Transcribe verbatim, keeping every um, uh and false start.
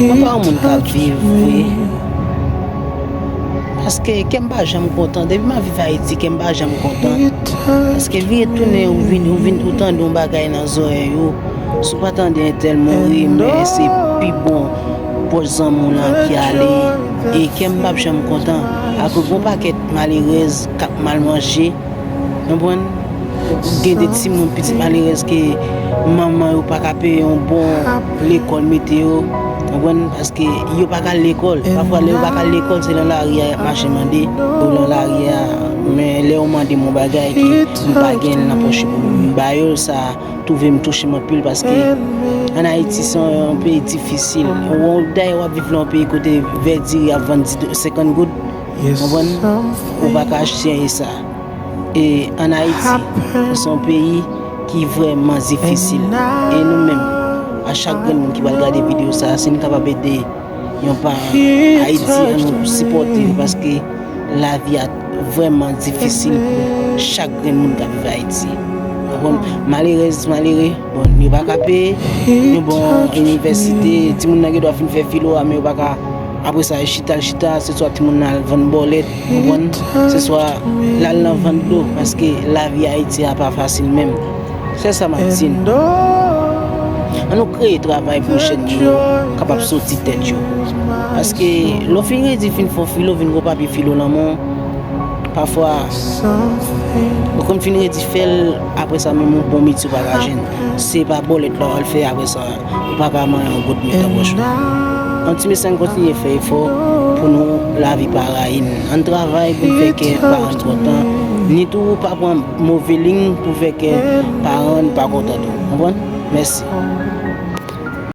Mwen pa yon moun k ap viv vre. Paske kè m pa janm kontan. Depi m ap viv Ayiti, kè m pa janm kontan. Paske vire tounen, ou vin, ou vin, ou tande yon bagay nan zòrèy ou. Si w pa tande entèl mouri, men se pi bon pwòch zanmi w lan ki ale. E kè m p ap janm kontan. Akoz gon pakèt malerèz k ap mal manje. Konprann? Gen de timoun, pitit malerèz ke manman yo pa ka peye yon bon lekòl mete yo. Konprann? Paske yo pa ka al lekòl. Pafwa, lè yo pa ka al lekòl, se nan lari a y ap mache mande. Yo nan lari a, men lè yo mande m yon bagay ke m pa gen l nan pòch pou m ba yo l, sa twouve m touche m anpil paske ann Ayiti se yon peyi difisil. Ou, dayè w ap viv nan yon peyi kote vè diri ap vann di do-, senkant goud. Konprann? Ou pa ka achte anyen sa. E ann Ayiti, se yon peyi ki vrèman difisil. E nou menm, a chak grenn moun ki pral gade videyo sa, si n kapab ede yon paran Ayiti, an nou sipòte li paske lavi a vrèman difisil pou chak grenn moun k ap viv Ayiti. Konprann? Malerèz, malere, bon, yo pa ka peye yon bon inivèsite. Timoun nan gen dwa fin fè filo a, men yo pa ka. Apre sa, chita l chita, se swa timoun nan al vann bòlèt, konprann? Se swa l al nan vann dlo, paske lavi Ayiti a pa fasil menm. Se sa m ap di n. An nou kreye travay pou jèn yo kapab soti tèt yo. Paske lè w fin redi fin fè w filo, vin gon papye filo nan men w, pafwa, ou konn fin redi fè l, apre sa menm yon bon metye w pa ka jwenn. Se pa bòlèt la w al fè, apre sa, ou pa ka manyen yon goud met nan pòch ou. An ti mesye, ann kontinye fè efò pou nou lavi pa rayi n. Ann travay pou n fè kè paran n kontan. Ni tou pa pran move liy pou fè kè paran n pa kontan tou. Konprann? Mèsi.